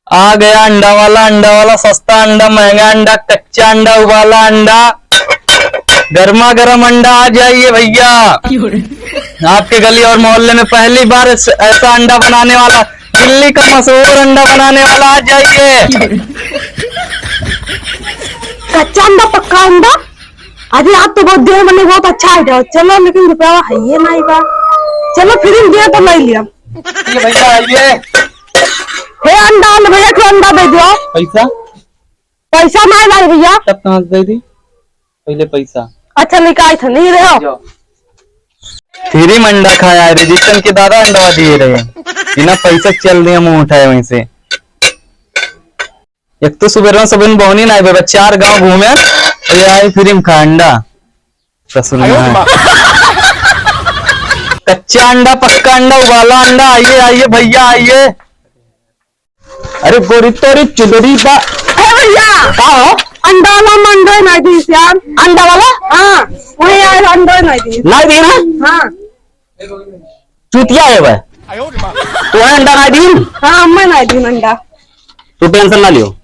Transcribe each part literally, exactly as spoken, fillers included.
आ गया अंडा वाला, अंडा वाला, सस्ता अंडा, महंगा अंडा, कच्चा अंडा, उबाला अंडा, गर्मा गर्म अंडा। आ जाइए भैया, आपके गली और मोहल्ले में पहली बार ऐस-, ऐसा अंडा बनाने वाला, दिल्ली का मशहूर अंडा बनाने वाला। आ जाइए। कच्चा अंडा, पक्का अंडा। अरे, आप तो बहुत देर बने, बहुत अच्छा आइडिया। चलो, लेकिन रुपया है ये नहीं बा। चलो, फिर दिया तो ले लिया। ये भैया, ये। हे अंडा वाले भैया, एक अंडा दे दो। पैसा? पैसा नहीं लाई भैया। तब कहाँ से दे दी? पहले पैसा। अच्छा, लेके आए थे, नहीं रहे हो? जाओ। फ्री में अंडा खाया है, रजिस्टर के दादा अंडा दिए रहे। बिना पैसा चल दिया, मुंह उठाए वहीं से। एक तो सुबह सुबह बहनी ना आए, चार गांव घूमे, ये आई फ्री में खा अंडा। ससुर में है। कच्चा अंडा, पक्का अंडा, उबाला अंडा, आइए, आइए भैया, आइए। अरे गोरी तोरी चुदरी बा। ए भैया। का हो? अंडा वाला मंडो नहीं दी यार। अंडा वाला? हाँ, वही यार अंडो नहीं दी। नहीं दी ना? हाँ। चूतिया है वह। तू है अंडा नहीं दी? हाँ, मैं नहीं दी अंडा। तू टेंशन ना लियो।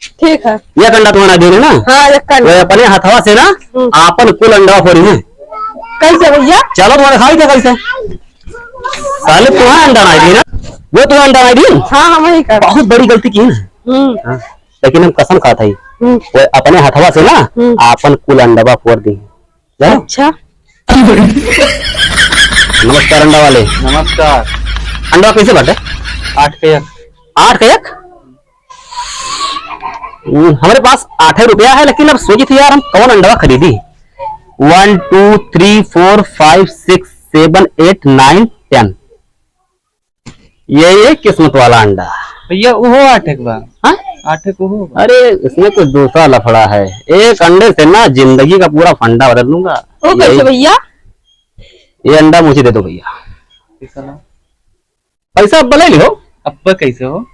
ठीक है। एक अंडा तुम्हारा दे ना। हाँ, एक अंडा। वो अपने हथवा से ना, हम्म। आपन कुल अंडा फोड़ी है। कैसे भैया? चलो तुम्हारा खाई था कैसे? साले तुम्हारा अंडा नहीं दी ना, वो तुम्हारा अंडा नहीं दी। हाँ, हम ही कर। बहुत बड़ी गलती की ना। हम्म। हाँ, लेकिन हम कसम खात है, हम्म। वो अपने हथवा से ना, हम्म। आपन कुल अंडवा फोड़ दी। जानो? अच्छा। नमस्कार अंडा वाले। नमस्कार। अंडा कैसे बाटे? आठ के एक। आठ के एक? हम्म, हमरे पास आठे रुपया है, लेकिन अब सोची थी यार, हम कौन अंडवा खरीदी? One, two, three, four, five, six, seven, eight, nine, ten। ये, ये किस्मत वाला अंडा। भैया, ओहो आठे के बा। हाँ? आठे के ओहो बा। अरे, इसमें कुछ दूसरा लफड़ा है। एक अंडे से ना जिंदगी का पूरा फंडा बदल दूंगा। वो कैसे यही भैया? ये अंडा मुझे दे दो भैया। पैसा अब ले लियो। अब कैसे हो?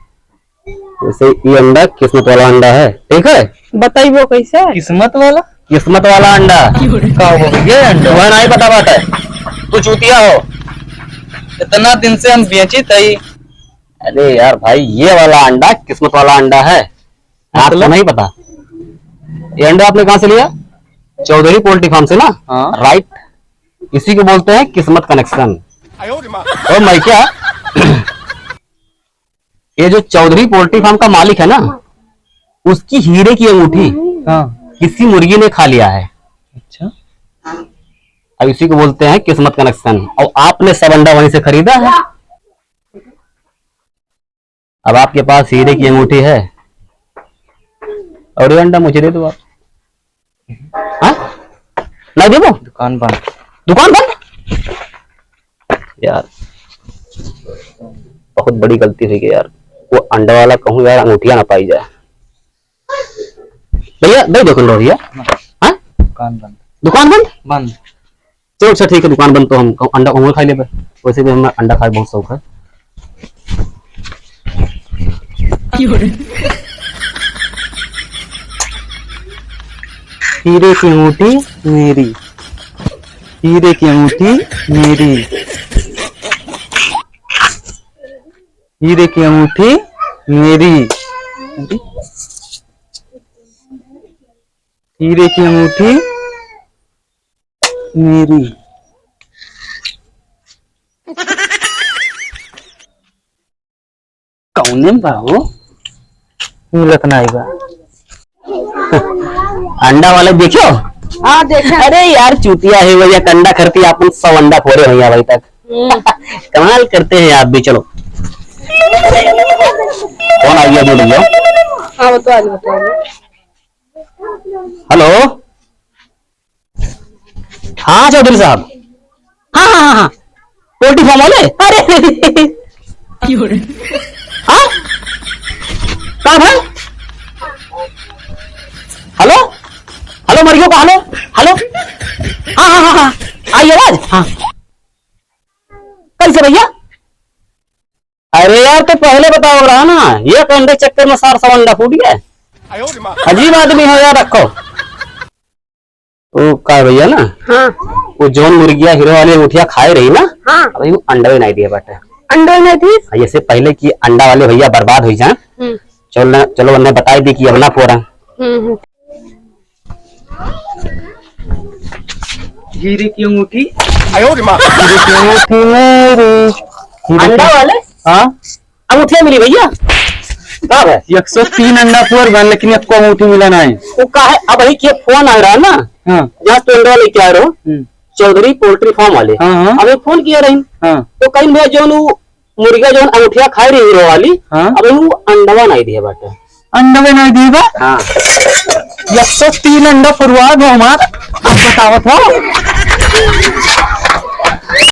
जैसे ये अंडा किस्मत वाला अंडा है, ठीक है? बताइबो कैसे? किस्मत वाला? किस्मत वाला अंडा। का हो ये अंडा? वह नहीं पता बात है, तू चूतिया हो। इतना दिन से हम बेची तई। अरे यार भाई, ये वाला अंडा किस्मत वाला अंडा है, आपको मतलब? नहीं पता? ये अंडा आपने कहाँ से लिया? चौधरी पोल्ट्री फार्म से ना? हाँ। राइट, इसी को बोलते हैं किस्मत कनेक्शन। और मैं क्या, ये जो चौधरी पोल्ट्री फार्म का मालिक है ना, उसकी हीरे की अंगूठी हाँ। किसी मुर्गी ने खा लिया है। अच्छा। अब इसी को बोलते हैं किस्मत कनेक्शन। और आपने सब अंडा वहीं से खरीदा है। अब आपके पास हीरे की अंगूठी है और ये अंडा मुझे दे दो आप। हाँ? नहीं देबो? दुकान बंद। दुकान बंद? यार, बहुत बड़ी गलती हुई गई यार। वो अंडा वाला कहूँ यार, अंगूठिया ना पाई जाए। भैया, दे दो अंडा भैया। हाँ? दुकान बंद। दुकान बंद? बंद। चलो अच्छा ठीक है, दुकान बंद तो हम अंडा कहूँ खाई लेबे। वैसे भी हमें अंडा खाए बहुत शौक है। हीरे की अंगूठी मेरी, हीरे की अंगूठी मेरी, हीरे की अंगूठी मेरी, हीरे की अंगूठी मेरी। कौने बा हो? मिलत नाही बा। अंडा वाले देखो। हाँ, देखे। अरे यार, चूतिया है भैया, अंडा खरीदी आपन सौ अंडा फोड़े भैया अभी तक। हम्म। कमाल करते हैं आप भी। चलो, कौन आ गया? बोल भैया। हाँ, वो तो आज बताओ। हेलो। हाँ चौधरी साहब, हाँ हाँ हाँ हाँ, पोल्ट्री फार्म वाले। अरे हाँ, का भाई? हेलो, हेलो मरियो का, हेलो, हेलो। हाँ हाँ हाँ हाँ, आई आवाज। हाँ, कैसे भैया? अरे यार, तो पहले बताओ रहा ना, ये अंडे चक्कर में सार सौ अंडा फूट गया। अजीब आदमी हो यार, रखो। ओ का भैया ना, हाँ। वो जौन मुर्गिया हीरो वाली अंगूठिया खाए रही ना, हाँ। अबे वो अंडा भी नहीं दिया बाटे। अंडा नहीं दी? हाँ, जैसे पहले कि अंडा वाले भैया बर्बाद हो जाए, हम्म। चलो ना, चलो उन्हें बताई दी कि अब ना फोड़ा। हम्म, हम्म। हीरे की अंगूठी। आयो रे माँ। हीरे की अंगूठी मेरी। हीरे की अंडा वाले? हाँ। अंगूठिया मिली भैया। का भाई? एक सौ तीन अंडा फोर बन, लेकिन एको अंगूठी मिला नहीं। वो का है, अब वही के फोन आ रहा ना। हाँ। जहाँ तू अंडा लेके आ रहे हो, हम्म। चौधरी पोल्ट्री फार्म वाले। हाँ, हाँ। अबे फोन किया रही। हाँ। तो कहीं भैया जौन वो मुर्गा जौन अंगूठिया खाए रही हीरो वाली, हाँ। अबे वो अंडवा नहीं दिए बाटे। अंडवे नहीं दिए बा? हाँ। एक सौ तीन अंडा फुरवा दो हमार। अब बतावत हो।